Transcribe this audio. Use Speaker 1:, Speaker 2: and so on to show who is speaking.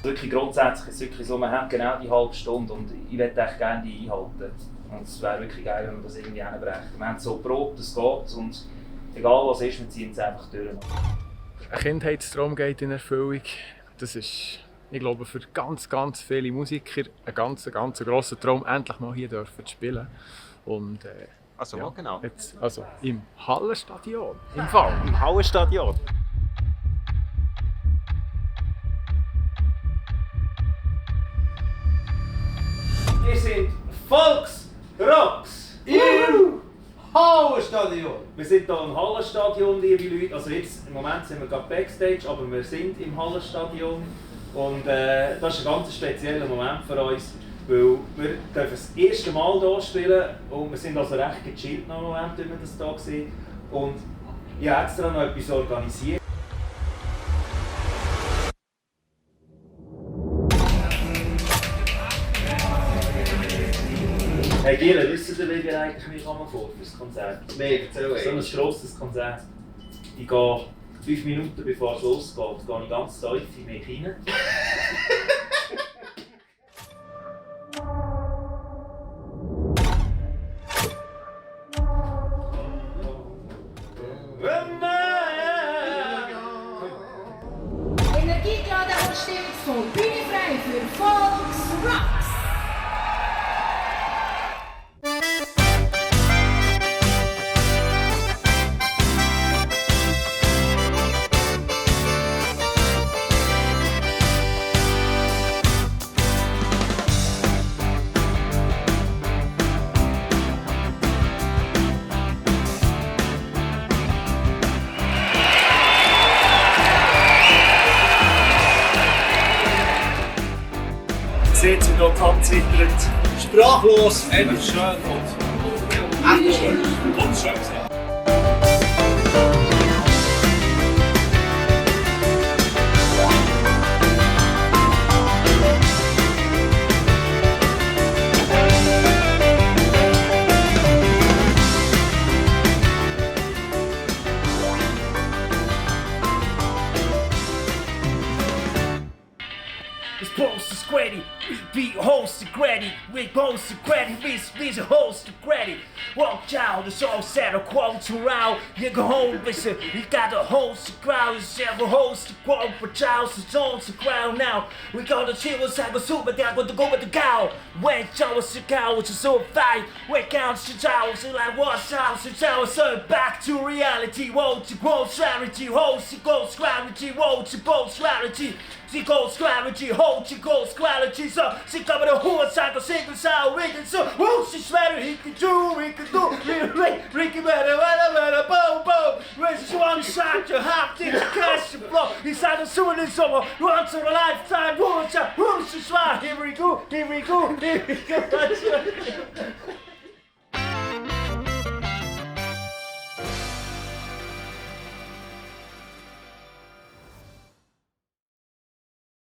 Speaker 1: Wirklich grundsätzlich ist es wirklich so, man hat genau die halbe Stunde und ich möchte echt gerne die einhalten. Und es wäre wirklich geil, wenn wir das irgendwie hinbrechen. Wir haben so geprobt, es geht und egal was ist, wir ziehen es einfach durch.
Speaker 2: Ein Kindheitstraum geht in Erfüllung. Das ist, ich glaube, für ganz, ganz viele Musiker ein ganz grosser Traum, endlich mal hier dürfen zu spielen. Und,
Speaker 3: also wo genau?
Speaker 2: Jetzt, also im Hallenstadion. Im Fall.
Speaker 3: Im Hallenstadion.
Speaker 1: Wir sind VolXRoX
Speaker 4: im Hallenstadion.
Speaker 1: Wir sind hier im Hallenstadion, liebe Leute. Also jetzt, im Moment sind wir gerade Backstage, aber wir sind im Hallenstadion. Und das ist ein ganz spezieller Moment für uns, weil wir dürfen das erste Mal hier spielen und wir sind also recht gechillt noch im Moment, wie wir das hier sehen. Und ich habe extra noch etwas organisiert. Hey Gielen, wisst ihr, wie wir eigentlich mich vor für das Konzert?
Speaker 4: Nein, erzähl
Speaker 1: So ein grosses Konzert. Ich gehe 5 Minuten bevor es losgeht, gehe ich ganz tief in mich rein.
Speaker 5: Energiegeladen und stimmungsvoll. Bühne frei für VolXRoX.
Speaker 1: Seht ihr noch abzitternd?
Speaker 4: Sprachlos.
Speaker 3: Einfach schön und
Speaker 4: Echt schön.
Speaker 3: und schön gesagt.
Speaker 1: This post is ready, we be hosted ready, we posted ready, we hosted ready. Watch out, it's all set, a quote around. You go home, listen, you got to host the crowd, you said we'll host the quote, but Charles is on the ground now. We got to chill, it's like a super dad with the go with the cow. When Charles the cow, it's a so fight, we count the Charles, like what's house, it's our so back to reality. Won't you go strategy, host it go strategy, won't you go strategy. She goes strategy, hold she goes strategy, so she covered the whole cycle, single sound, rigging, so who's she sweater, he can do, Ricky better, boom, boom, raise one shot, you have to cash the flow, inside the sewer is over, once in a lifetime, who's she sweater, here we go, here we go, here we go.